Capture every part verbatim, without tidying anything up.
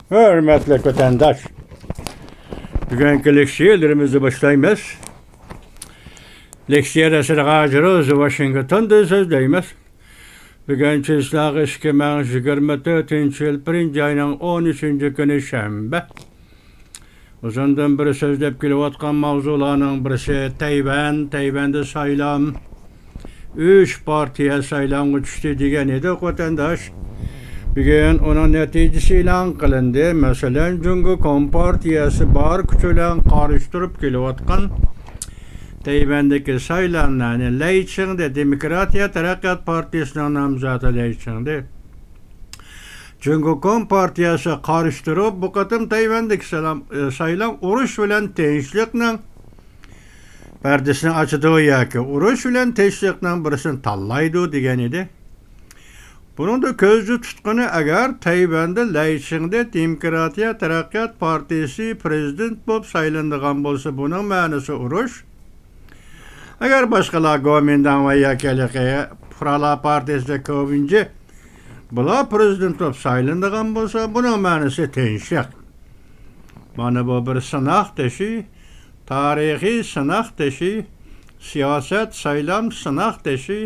ھۆرمەتلىك ۋەتەنداش، بۈگۈنكى لېكسىيەلىرىمىزنى باشلايمىز. لېكسىيە دەرسىدە ھازىر ئۆزى ۋاشىنگتوندىن سۆزلەيمىز. بۈگۈن چىسلاغ ئىككى مىڭ يىگىرمە تۆتىنچى يىل بىرىنچى ئاينىڭ ئون ئۈچىنچى كۈنى شەنبە. ئۇزۇندىن بېرى سۆزلەپ كېلىۋاتقان ماۋزۇلارنىڭ بىرسى تەيۋەن، تەيۋەندە سايلام. ئۈچ پارتىيە سايلامغا چۈشتى دېگەن ئىدۇق، ۋەتەنداش. بۈگۈن ئۇنىڭ نەتىجىسى ئېلان قىلىندى. مەسىلەن، جۇڭگو كومپارتىيەسى بار كۈچى بىلەن قارشى تۇرۇپ كېلىۋاتقان تەيۋەندىكى سايلاملارنى لەي چىڭدې دېموكراتىيە تەرەققىيات پارتىيىسىنىڭ نامزاتى لەي چىڭدې جۇڭگو كومپارتىيەسى قارشى تۇرۇپ، بۇ قېتىم تەيۋەندىكى سايلام، سايلام ئۇرۇش بىلەن تىنچلىقنىڭ پەردىسىنى ئاچىدۇ ياكى ئۇرۇش بىلەن تىنچلىقنىڭ بىرسىنى تاللايدۇ دېگەن ئىدى. بۇنىڭدا كۆزدە تۇتقىنى، ئەگەر تەيۋەندە لەي چىڭدې دېموكراتىيە تەرەققىيات پارتىيىسى پرېزىدېنت بولۇپ سايلىنىدىغان بولسا، بۇنىڭ مەنىسى ئۇرۇش. ئەگەر باشقىلار گومىنداڭ ۋە ياكى ھېلىقى پۇقرالار پارتىيىسىدە كوۋىنجى بۇلار پرېزىدېنت بولۇپ سايلىنىدىغان بولسا، بۇنىڭ مەنىسى تىنچلىق. مانا بۇ بىر سىناق تېشى، تارىخىي سىناق تېشى، سىياسەت، سايلام سىناق تېشى،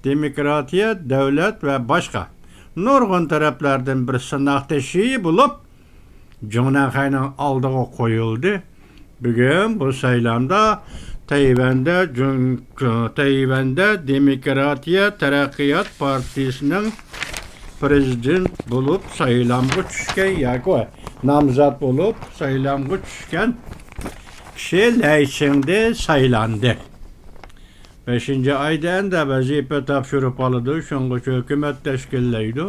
دېموكراتىيە، دۆلەت ۋە باشقا نۇرغۇن تەرەپلەردىن بىر سىناق تېشى بولۇپ، جۇڭنەنخەينىڭ ئالدىغا قويۇلدى. بۈگۈن بۇ سايلامدا تەيۋەندە جۇڭ-، تەيۋەندە دېموكراتىيە تەرەققىيات پارتىيىسىنىڭ پرېزىدېنت بولۇپ سايلامغا چۈشكەن ياكى نامزات بولۇپ سايلامغا چۈشكەن كىشى لەي چىڭدې سايلاندى. بەشىنچى ئايدا ئەندە ۋەزىپە تاپشۇرۇپ ئالىدۇ، شۇڭغىچە ھۆكۈمەت تەشكىللەيدۇ.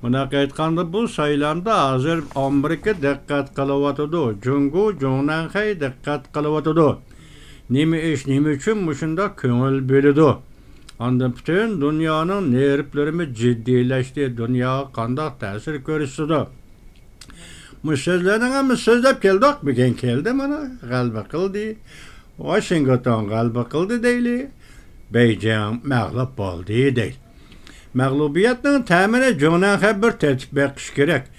مۇنداق ئېيتقاندا، بۇ سايلامدا ھازىر ئامېرىكا دىققەت قىلىۋاتىدۇ، جۇڭگو، جۇڭنەنخەي دىققەت قىلىۋاتىدۇ. نېمە ئىش، نېمە ئۈچۈن مۇشۇنداق كۆڭۈل بۆلىدۇ؟ ئاندىن پۈتۈن دۇنيانىڭ نېرۋلىرىمۇ جىددىيلەشتى، دۇنياغا قانداق تەسىر كۆرسىتىدۇ؟ مۇشۇ سۆزلەرنىڭ ھەممىسى سۆزلەپ كەلدۇق. بۈگۈن كەلدى، مانا، غەلىبە قىلدى. ۋاشىنگتون غەلىبە قىلدى دەيلى. بېيجىڭ مەغلۇپ بولدى دەيلى. مەغلۇبىيەتنىڭ تەمىنى جۇڭنەنخەي بىر تېتىپ بېقىش كېرەك.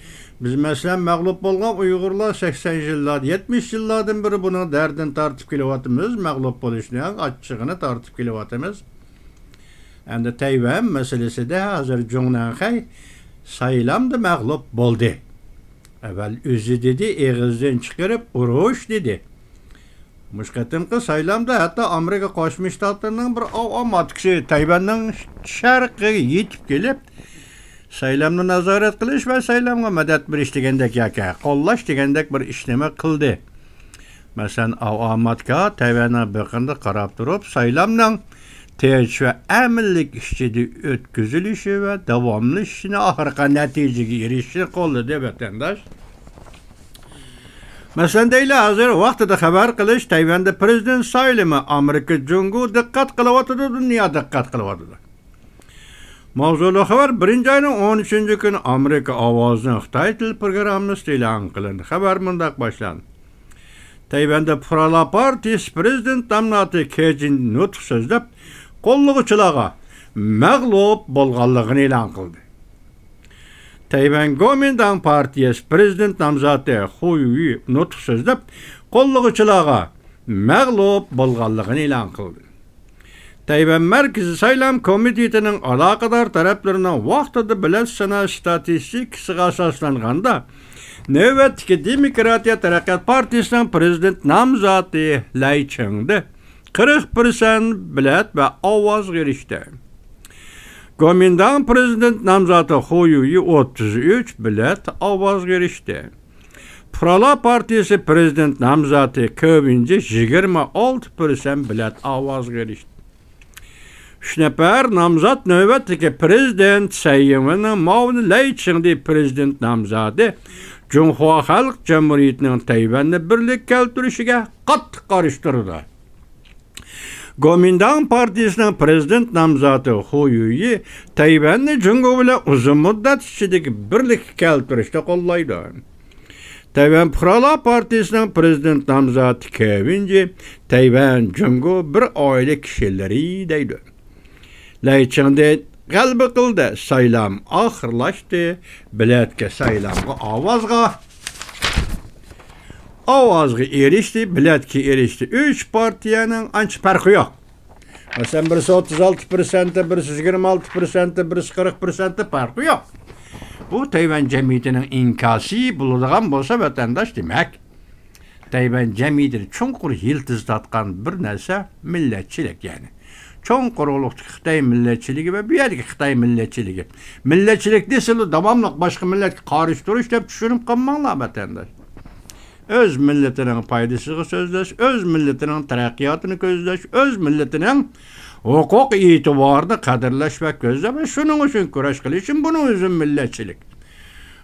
بىز، مەسىلەن، مەغلۇپ بولغان ئۇيغۇرلار سەكسەن يىللار، يەتمىش يىللاردىن بېرى بۇنىڭ دەردىنى تارتىپ كېلىۋاتىمىز، مەغلۇپ بولۇشنىڭ ئاچچىقىنى تارتىپ كېلىۋاتىمىز. ئەمدى تەيۋەن مەسىلىسىدە ھازىر جۇڭنەنخەي سايلامدا مەغلۇپ بولدى. ئەۋۋەل ئۆزى دېدى، ئېغىزدىن چىقىرىپ ئۇرۇش دېدى. مۇشۇ قېتىمقى سايلامدا ھەتتا ئامېرىكا قوشما شتاتلىرىنىڭ بىر ئاۋام ئاتكىسى تەيۋەننىڭ شەرقىگە يېتىپ كېلىپ، سايلامنى نازارەت قىلىش ۋە سايلامغا مەدەت بېرىش دېگەندەك ياكى قوللاش دېگەندەك بىر ئىشنىمۇ قىلدى. مەسىلەن، ئاۋاماتكا تەيۋەننىڭ بېقىنىدا قاراپ تۇرۇپ، سايلامنىڭ تىنچ ۋە ئەمىنلىك ئىچىدە ئۆتكۈزۈلۈشى ۋە داۋاملىشىشىنى، ئاخىرقى نەتىجىگە ئېرىشىشىنى قوللىدى، ۋەتەنداش. مەسىلەن، دەيلى، ھازىر ۋاقتىدا خەۋەر قىلىش، تەيۋەندە پرېزىدېنت سايلىمى، ئامېرىكا، جۇڭگو دىققەت قىلىۋاتىدۇ، دۇنيا دىققەت قىلىۋاتىدۇ. ماۋزۇلۇق خەۋەر، بىرىنچى ئاينىڭ ئون ئۈچىنچى كۈنى ئامېرىكا ئاۋازىنىڭ خىتاي تىل پروگراممىسىدا ئېلان قىلىندى. خەۋەر مۇنداق باشلاندى. تەيۋەندە پۇقرالار پارتىيىسى پرېزىدېنت نامزاتى كېجىن نۇتۇق سۆزلەپ، قوللىغۇچىلارغا مەغلۇپ بولغانلىقىنى ئېلان قىلدى. تەيۋەن گومىنداڭ پارتىيىسى پرېزىدېنت نامزاتى خۇ يۈي نۇتۇق سۆزلەپ، قوللىغۇچىلارغا مەغلۇپ بولغانلىقىنى ئېلان قىلدى. تەيۋەن مەركىزىي سايلام كومىتېتىنىڭ ئالاقىدار تەرەپلىرىنىڭ ۋاقتىدا بېلەت ساناش ستاتىستىكىسىغا ئاساسلانغاندا، نۆۋەتتىكى دېموكراتىيە تەرەققىيات پارتىيىسىنىڭ پرېزىدېنت نامزاتى لەي چىڭدې قىرىق پىرسەنت بېلەت ۋە ئاۋازغا ئېرىشتى. گومىنداڭ پرېزىدېنت نامزاتى خۇ يۈي ئوتتۇز ئۈچ بېلەت ئاۋازغا ئېرىشتى. پۇقرالار پارتىيىسى پرېزىدېنت نامزاتى كېۋىنجى يىگىرمە ئالتە پىرسەنت بېلەت ئاۋازغا ئېرىشتى. ئۈچ نەپەر نامزات نۆۋەتتىكى پرېزىدېنت سەي ئىڭۋېننىڭ مۇئاۋىنى لەي چىڭدې پرېزىدېنت نامزاتى جۇڭخۇا خەلق جۇمھۇرىيىتىنىڭ تەيۋەننى بىرلىككە كەلتۈرۈشىگە قاتتىق قارشى تۇرىدۇ. گومىنداڭ پارتىيىسىنىڭ پرېزىدېنت نامزاتى خۇ يۈي تەيۋەننى جۇڭگو بىلەن ئۇزۇن مۇددەت ئىچىدىكى بىرلىككە كەلتۈرۈشنى قوللايدۇ. تەيۋەن پۇقرالار پارتىيىسىنىڭ پرېزىدېنت نامزاتى كېۋىنجى تەيۋەن جۇڭگو بىر ئائىلە كىشىلىرى دەيدۇ. لەي چىڭدې غەلىبە قىلدى، سايلام ئاخىرلاشتى. بېلەتكە، سايلامغا، ئاۋازغا، ئاۋازغا ئېرىشتى، بېلەتكە ئېرىشتى. ئۈچ پارتىيەنىڭ ئانچە پەرقى يوق. مەسىلەن، بىرسى ئوتتۇز ئالتە پىرسەنت، بىرسى يىگىرمە ئالتە پىرسەنت، بىرسى قىرىق پىرسەنت پەرقى يوق. بۇ تەيۋەن جەمئىيىتىنىڭ ئىنكاسى بولىدىغان بولسا، ۋەتەنداش، دېمەك، تەيۋەن جەمئىيىتىنى چوڭقۇر يىلتىزلاتقان بىر نەرسە مىللەتچىلىك، يەنى چوڭ قۇرۇقلۇقتىكى خىتاي مىللەتچىلىكى ۋە بۇ يەردىكى خىتاي مىللەتچىلىكى. مىللەتچىلىك دېسىلا داۋاملىق باشقا مىللەتكە قارشى تۇرۇش دەپ چۈشىنىپ قالماڭلار، ۋەتەنداش. ئۆز مىللىتىنىڭ پايدىسىغا سۆزلەش، ئۆز مىللىتىنىڭ تەرەققىياتىنى كۆزلەش، ئۆز مىللىتىنىڭ ھوقۇق ئېتىبارىنى قەدىرلەش ۋە كۆزلەش ۋە شۇنىڭ ئۈچۈن كۈرەش قىلىشىم بۇنىڭ ئۆزى مىللەتچىلىك.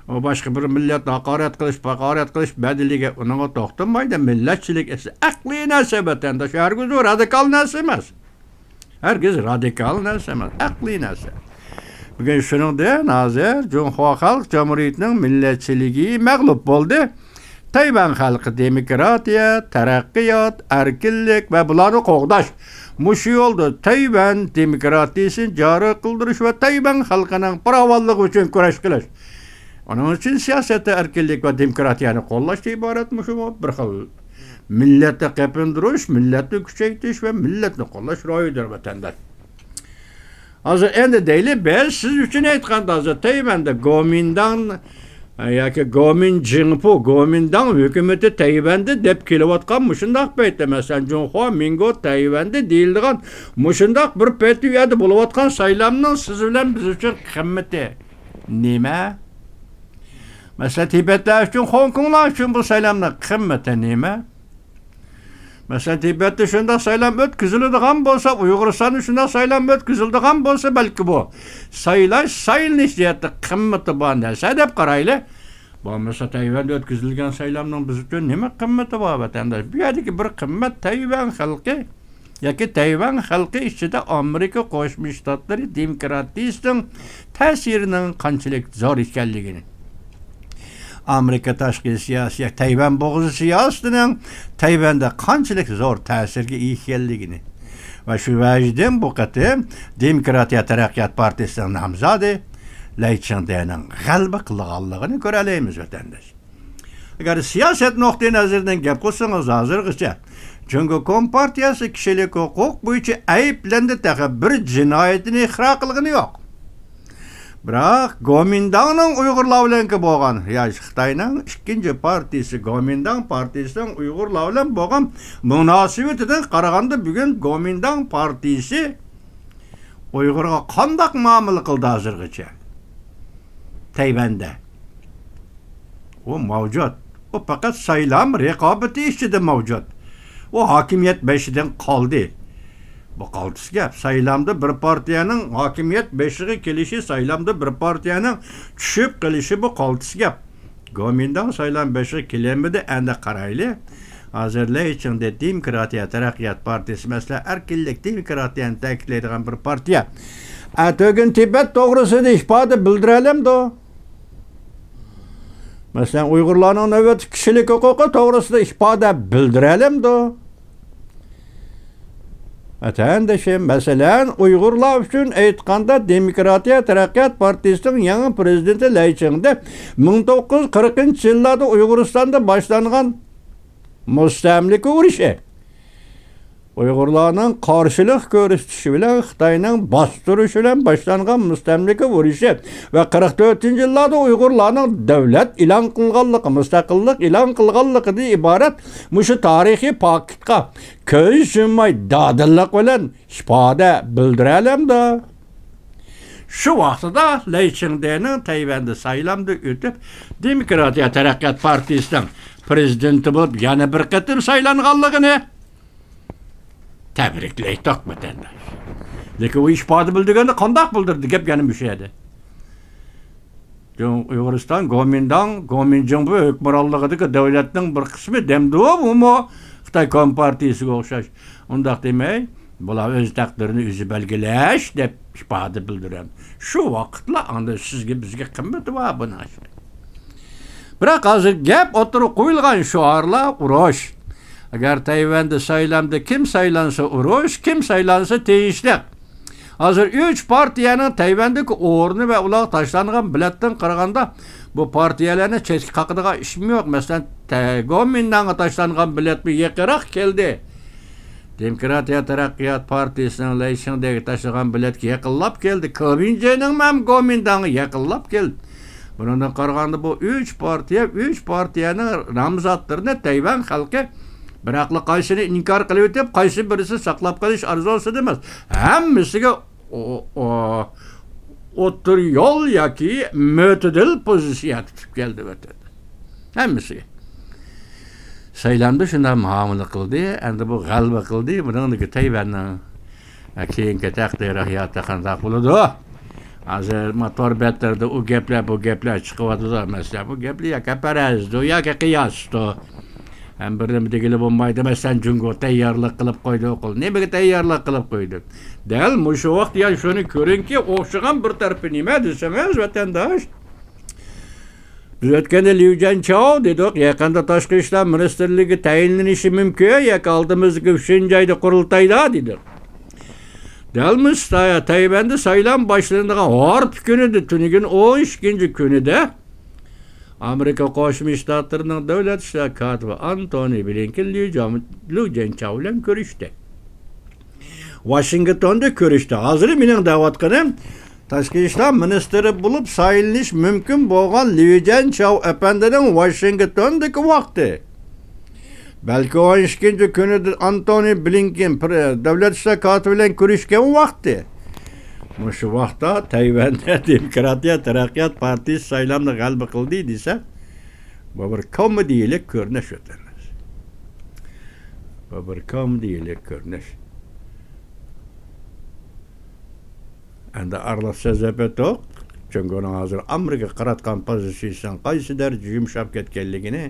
ئۇ باشقا بىر مىللەتنى ھاقارەت قىلىش، پاقارەت قىلىش بەدىلىگە ئۇنىڭغا توختىمايدۇ. مىللەتچىلىك ئەسلى ئەقلىي نەرسە، ۋەتەنداش، ھەرگىز ئۇ رادىكال نەرسە ئەمەس. ھەرگىز رادىكال نەرسە ئەمەس، ئەقلىي نەرسە. بۈگۈن شۇنىڭدىن ھازىر جۇڭخۇا خەلق جۇمھۇرىيىتىنىڭ مىللەتچىلىكى مەغلۇپ بولدى. تەيۋەن خەلقى دېموكراتىيە، تەرەققىيات، ئەركىنلىك ۋە بۇلارنى قوغداش، مۇشۇ يولدا تەيۋەن دېموكراتىيىسىنى جارى قىلدۇرۇش ۋە تەيۋەن خەلقىنىڭ پاراۋانلىقى ئۈچۈن كۈرەش قىلىش. ئۇنىڭ ئۈچۈن سىياسەتتە ئەركىنلىك ۋە دېموكراتىيەنى قوللاشتىن ئىبارەت مۇشۇ بىر خىل مىللەتنى قېپىندۇرۇش، مىللەتنى كۈچەيتىش ۋە مىللەتنى قوللاش رايىدۇر، ۋەتەنداش. ھازىر ئەمدى دەيلى، بىز سىز ئۈچۈن ئېيتقاندا، ھازىر تەيۋەندە گومىنداڭ ياكى گومىنجىڭپۇ، گومىنداڭ ھۆكۈمىتى تەيۋەندە دەپ كېلىۋاتقان مۇشۇنداق پەيتتە، مەسىلەن، جۇڭخۇا مىنگو تەيۋەندە دېيىلىدىغان مۇشۇنداق بىر پەيتتە ئۇ يەردە بولۇۋاتقان سايلامنىڭ سىز بىلەن بىز ئۈچۈن قىممىتى نېمە؟ مەسىلەن، تىبەتلەر ئۈچۈن، خوڭكوڭلار ئۈچۈن بۇ سايلامنىڭ قىممىتى نېمە؟ مەسىلەن، تىبەتتە شۇنداق سايلام ئۆتكۈزۈلىدىغان بولسا، ئۇيغۇرىستاندا شۇنداق سايلام ئۆتكۈزۈلىدىغان بولسا، بەلكى بۇ سايلاش، سايلىنىش جەھەتتە قىممىتى بار نەرسە دەپ قارايلى. بولمىسا، تەيۋەندە ئۆتكۈزۈلگەن سايلامنىڭ بىز ئۈچۈن نېمە قىممىتى بار، ۋەتەنداش؟ بۇ يەردىكى بىر قىممەت تەيۋەن خەلقى ياكى تەيۋەن خەلقى ئىچىدە ئامېرىكا قوشما شتاتلىرى دېموكراتىيىسىنىڭ تەسىرىنىڭ قانچىلىك زور ئىكەنلىكىنى، ئامېرىكا تاشقى سىياسىي، تەيۋەن بوغۇزى سىياسىتىنىڭ تەيۋەندە قانچىلىك زور تەسىرگە ئىگە ئىكەنلىكىنى ۋە شۇ ۋەجىدىن بۇ قېتىم دېموكراتىيە تەرەققىيات پارتىيىسىنىڭ نامزادى لەي چىڭدېنىڭ غەلىبە قىلغانلىقىنى كۆرەلەيمىز، ۋەتەنداش. ئەگەر سىياسەت نۇقتىئى نەزىرىدىن گەپ قىلسىڭىز، ھازىرغىچە جۇڭگو كومپارتىيەسى كىشىلىك ھوقۇق بويىچە ئەيىبلەندى، تېخى بىر جىنايىتىنى ئىقرار قىلغىنى يوق. بىراق گومىنداڭنىڭ ئۇيغۇرلار بىلەنكى بولغان، يا خىتاينىڭ ئىككىنچى پارتىيىسى گومىنداڭ پارتىيىسىنىڭ ئۇيغۇرلار بىلەن بولغان مۇناسىۋىتىدىن قارىغاندا، بۈگۈن گومىنداڭ پارتىيىسى ئۇيغۇرغا قانداق مۇئامىلە قىلدى ھازىرغىچە؟ تەيۋەندە. ئۇ مەۋجۇت. ئۇ پەقەت سايلام رىقابىتى ئىچىدە مەۋجۇت. ئۇ ھاكىمىيەت بېشىدىن قالدى. بۇ قالتىس گەپ. سايلامدا بىر پارتىيەنىڭ ھاكىمىيەت بېشىغا كېلىشى، سايلامدا بىر پارتىيەنىڭ چۈشۈپ قېلىشى، بۇ قالتىس گەپ. گومىنداڭ سايلام بېشىغا كېلەلمىدى، ئەندى قارايلى. ھازىر لەي چىڭدې دېموكراتىيە تەرەققىيات پارتىيىسى، مەسىلەن، ئەركىنلىك، دېموكراتىيەنى تەكىتلەيدىغان بىر پارتىيە. ئەتىگۈن تىبەت توغرىسىدا ئىپادە بىلدۈرەلەمدۇ؟ مەسىلەن، ئۇيغۇرلارنىڭ نۆۋەتتىكى كىشىلىك ھوقۇقى توغرىسىدا ئىپادە بىلدۈرەلەمدۇ؟ ۋەتەندىشىم، مەسىلەن، ئۇيغۇرلار ئۈچۈن ئېيتقاندا، دېموكراتىيە تەرەققىيات پارتىيىسىنىڭ يېڭى پىرېزىدېنتى لەي چىڭدې مىڭ توققۇز يۈز قىرىقىنچى يىللاردا ئۇيغۇرىستاندا باشلانغان مۇستەملىكە ئۇرۇشى، ئۇيغۇرلارنىڭ قارشىلىق كۆرسىتىشى بىلەن خىتاينىڭ باستۇرۇشى بىلەن باشلانغان مۇستەملىكە ئۇرۇشى ۋە قىرىق تۆتىنچى يىللاردا ئۇيغۇرلارنىڭ دۆلەت ئېلان قىلغانلىقى، مۇستەقىللىق ئېلان قىلغانلىقىدىن ئىبارەت مۇشۇ تارىخىي پاكىتقا كۆز يۇمماي دادىللىق بىلەن ئىپادە بىلدۈرەلەمدۇ؟ شۇ ۋاقتىدا لەي چىڭدېنىڭ تەيۋەندە سايلامدا ئۆتۈپ، دېموكراتىيە تەرەققىيات پارتىيىسىنىڭ پىرېزىدېنتى بولۇپ يەنە بىر قېتىم سايلانغانلىقىنى تەبرىكلەيتتۇق، ۋەتەنداش. لېكىن ئۇ ئىپادە بىلدۈرگەندە قانداق بىلدۈردى؟ گەپ يەنە مۇشۇ يەردە. جۇڭ-، ئۇيغۇرىستان گومىنداڭ، گومىنجىڭبۇ ھۆكۈمرانلىقىدىكى دۆلەتنىڭ بىر قىسمى دەمدۇ، بۇمۇ خىتاي كومپارتىيىسىگە ئوخشاش. ئۇنداق دېمەي، بۇلار ئۆز تەقدىرىنى ئۆزى بەلگىلەش دەپ ئىپادە بىلدۈرەم. شۇ ۋاقىتلا ئاندىن سىزگە، بىزگە قىممىتى بار بۇنىڭ. بىراق ھازىر گەپ ئوتتۇرىغا قويۇلغان شوئارلار ئۇرۇش. ئەگەر تەيۋەندە سايلامدا كىم سايلانسا ئۇرۇش، كىم سايلانسا تىنچلىق. ھازىر ئۈچ پارتىيەنىڭ تەيۋەندىكى ئورنى ۋە ئۇلارغا تاشلانغان بېلەتتىن قارىغاندا، بۇ پارتىيەلەرنى چەتكە قاقىدىغان ئىشمۇ يوق. مەسىلەن، تە-، گومىنداڭغا تاشلانغان بېلەتمۇ يېقىنراق كەلدى. دېموكراتىيە تەرەققىيات پارتىيىسىنىڭ لەي چىڭدېگە تاشلىغان بېلەتكە يېقىنلاپ كەلدى. كېۋىنجېنىڭمۇ ھەم گومىنداڭغا يېقىنلاپ كەلدى. بۇنىڭدىن قارىغاندا، بۇ ئۈچ پارتىيە، ئۈچ پارتىيەنىڭ نامزاتلىرىنى تەيۋەن خەلقى بىراقلا قايسىنى ئىنكار قىلىۋېتىپ، قايسى بىرسى ساقلاپ قېلىش ئارزۇسىدا ئەمەس. ھەممىسىگە ئو-، ئو-، ئوتتۇرا يول ياكى مۆتىدىل پوزىتسىيە تۇتۇپ كەلدى ۋەتەندە. ھەممىسىگە. سايلامدا شۇنداق مۇئامىلە قىلدى، ئەمدى بۇ غەلىبە قىلدى. بۇنىڭدىكى تەيۋەننىڭ، ئە، كېيىنكى تەقدىرى ھاياتى قانداق بولىدۇ؟ ھازىر ما تور بەتلەردە ئۇ گەپلەر، بۇ گەپلەر چىقىۋاتىدۇ. مەسىلەن، بۇ گەپلەر ياكى پەرەزدۇ، ياكى قىياستۇ. ھەم بىر نېمە دېگىلى بولمايدۇ. مەسىلەن، جۇڭگو تەييارلىق قىلىپ قويدى، ئوقۇل. نېمىگە تەييارلىق قىلىپ قويدى؟ دەل مۇشۇ ۋاقىت، يا شۇنى كۆرۈڭكى، ئوخشىغان بىر تەرىپى نېمە دېسىڭىز، ۋەتەنداش؟ بىز ئۆتكەندە ليۇ جيەنچاۋ دېدۇق، يېقىندا تاشقى ئىشلار مىنىستىرلىكىگە تەيىنلىنىشى مۇمكىن ياكى ئالدىمىزدىكى ئۈچىنچى ئايدا قۇرۇلتايدا دېدۇق. دەل مۇشۇ سايە تەيۋەندە سايلام باشلىنىدىغان ھارپا كۈنىدە، تۈنۈگۈن ئون ئىككىنچى كۈنىدە ئامېرىكا قوشما شتاتلىرىنىڭ دۆلەت ئىشلار كاتىپى ئانتونى بلىنكېن ليۇ جيان-، ليۇ جيەنچاۋ بىلەن كۆرۈشتى. ۋاشىنگتوندا كۆرۈشتى. ھازىر مېنىڭ دەۋاتقىنىم، تاشقى ئىشلار مىنىستىرى بولۇپ سايلىنىش مۇمكىن بولغان ليۇ جيەنچاۋ ئەپەندىنىڭ ۋاشىنگتوندىكى ۋاقتى. بەلكى ئون ئىككىنچى كۈنىدە ئانتونى بلىنكېن پر-، دۆلەت ئىشلار كاتىپى بىلەن كۆرۈشكەن ۋاقتى. مۇشۇ ۋاقىتتا تەيۋەندە دېموكراتىيە تەرەققىيات پارتىيىسى سايلامدا غەلىبە قىلدى دېسە، بۇ بىر كومېدىيىلىك كۆرۈنۈش، ۋەتەنداش. بۇ بىر كومېدىيىلىك كۆرۈنۈش. ئەمدى ئارىلىق سۆزلەپ ئۆتتۇق. جۇڭگونىڭ ھازىر ئامېرىكىغا قاراتقان پوزىتسىيىسىنىڭ قايسى دەرىجىدە يۇمشاپ كەتكەنلىكىنى.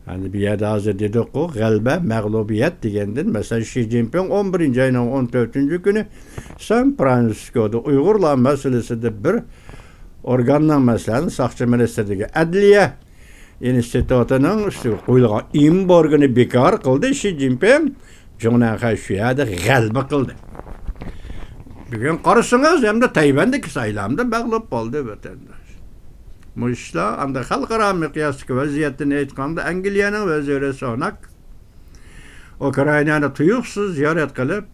ئەمدى بۇ يەردە ھازىر دېدۇققۇ، غەلىبە، مەغلۇبىيەت دېگەندىن، مەسىلەن، شى جىنپىڭ ئون بىرىنچى ئاينىڭ ئون تۆتىنچى كۈنى سان فرانسىسكودا ئۇيغۇرلار مەسىلىسىدە بىر ئورگاننىڭ، مەسىلەن، ساقچى مىنىستىرلىكى، ئەدلىيە ئىنستىتۇتىنىڭ ئۈستىگە قويۇلغان ئېمبارگونى بىكار قىلدى شى جىنپىڭ. جۇڭنەنخەي شۇ يەردە غەلىبە قىلدى. بۈگۈن قارىسىڭىز، ئەمدى تەيۋەندىكى سايلامدا مەغلۇپ بولدى، ۋەتەنداش. مۇشۇ ئىشلار ئەمدى خەلقئارا مىقياستىكى ۋەزىيەتتىن ئېيتقاندا، ئەنگلىيەنىڭ ۋەزىرى سۇناك ئۇكرائىنانى تۇيۇقسىز زىيارەت قىلىپ،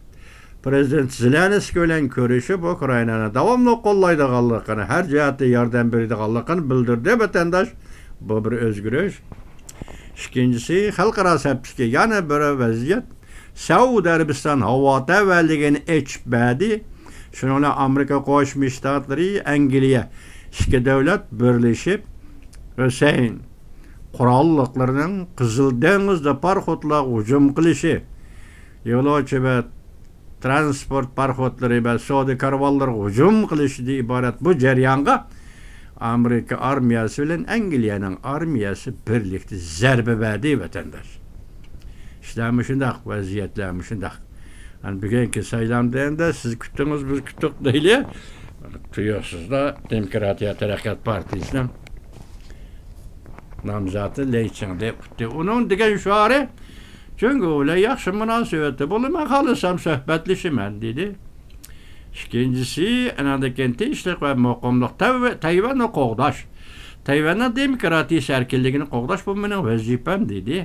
پىرېزىدېنت زېلېنسكىي بىلەن كۆرۈشۈپ، ئۇكرائىنانى داۋاملىق قوللايدىغانلىقىنى، ھەر جەھەتتە ياردەم بېرىدىغانلىقىنى بىلدۈردى، ۋەتەنداش. بۇ بىر ئۆزگىرىش. ئىككىنچىسى، خەلقئارا سەپتىكى يەنە بىر ۋەزىيەت. سەئۇدى ئەرەبىستان ھاۋا تەۋەلىكىنى ئېچىپ بەردى. شۇنىڭ بىلەن ئامېرىكا قوشما شتاتلىرى، ئەنگلىيە، ئىككى دۆلەت بىرلىشىپ، ھۈسەيىن قوراللىقلىرىنىڭ قىزىل دېڭىزدا پاراخوتلارغا ھۇجۇم قىلىشى، يولۇچى ۋە تىرانسپورت پاراخوتلىرى ۋە سودا كارۋانلىرىغا ھۇجۇم قىلىشىدىن ئىبارەت بۇ جەريانغا ئامېرىكا ئارمىيەسى بىلەن ئەنگلىيەنىڭ ئارمىيەسى بىرلىكتە زەربە بەردى، ۋەتەنداش. ئىشلار مۇشۇنداق، ۋەزىيەتلەر مۇشۇنداق. ئەنە بۈگۈنكى سايلام دېگەندە سىز كۈتتىڭىز، بىز كۈتتۇق دەيلى. تۇيۇقسىزلا دېموكراتىيە تەرەققىيات پارتىيىسىنىڭ نامزاتى لەي چىڭدې ئۇتتى. ئۇنىڭ دېگەن شوئارى، جۇڭگو بىلەن ياخشى مۇناسىۋەتتە بولىمەن، خالىسام سۆھبەتلىشىمەن، دېدى. ئىككىنچىسى، ئانىڭدىن كېيىن تىنچلىق ۋە مۇقىملىق، تەيۋ-، تەيۋەننى قوغداش، تەيۋەننىڭ دېموكراتىيىسى، ئەركىنلىكىنى قوغداش، بۇ مېنىڭ ۋەزىپەم، دېدى.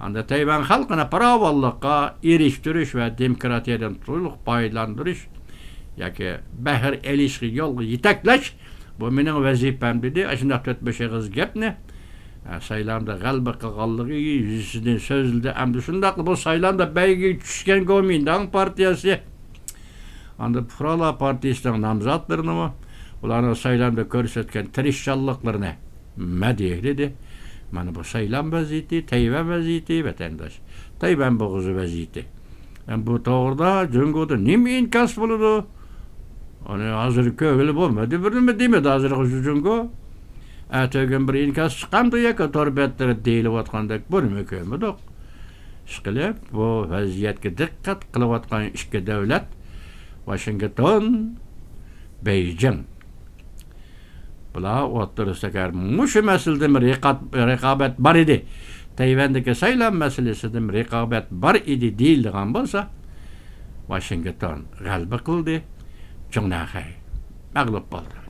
ئاندا تەيۋەن خەلقىنى پاراۋانلىققا ئېرىشتۈرۈش ۋە دېموكراتىيەدىن تولۇق پايدىلاندۇرۇش ياكى بەھر ئېلىشقا يولغا يېتەكلەش، بۇ مېنىڭ ۋەزىپەم، دېدى. ئاشۇنداق تۆت-بەش ئېغىز گەپنى، ئە، سايلامدا غەلىبە قىلغانلىقى يۈزىسىدىن سۆزلىدى. ئەمدى شۇنداقلا بۇ سايلامدا بەيگىگە چۈشكەن گومىنداڭ پارتىيەسى، ئاندا پۇقرالار پارتىيىسىنىڭ نامزاتلىرىنىمۇ، ئۇلارنىڭ سايلامدا كۆرسەتكەن تىرىشچانلىقلىرىنى مەدھىيەلىدى. مانا بۇ سايلام ۋەزىيىتى، تەيۋەن ۋەزىيىتى، ۋەتەنداش. تەيۋەن بوغۇزى ۋەزىيىتى. ئەم، بۇ توغرىدا جۇڭگودا نېمە ئىنكاس بولىدۇ؟ ئۇنى ھازىر كۆرگىلى بولمىدى. بىر نېمە دېمىدى ھازىرغىچە جۇڭگو. ئەتىگۈن بىر ئىنكاس چىقامدۇ ياكى تور بەتلىرى دېيىلىۋاتقاندەك، بۇنىمۇ كۆرمىدۇق. ئىشقىلىپ، بۇ ۋەزىيەتكە دىققەت قىلىۋاتقان ئىككى دۆلەت، ۋاشىنگتون، بېيجىڭ. بۇلار ئوتتۇرىسىدا ئەگەر مۇشۇ مەسىلىدىمۇ رىقاب-، رىقابەت بار ئىدى، تەيۋەندىكى سايلام مەسىلىسىدىمۇ رىقابەت بار ئىدى دېيىلىدىغان بولسا، ۋاشىنگتون غەلىبە قىلدى، جۇڭنەخەي مەغلۇپ بولدى.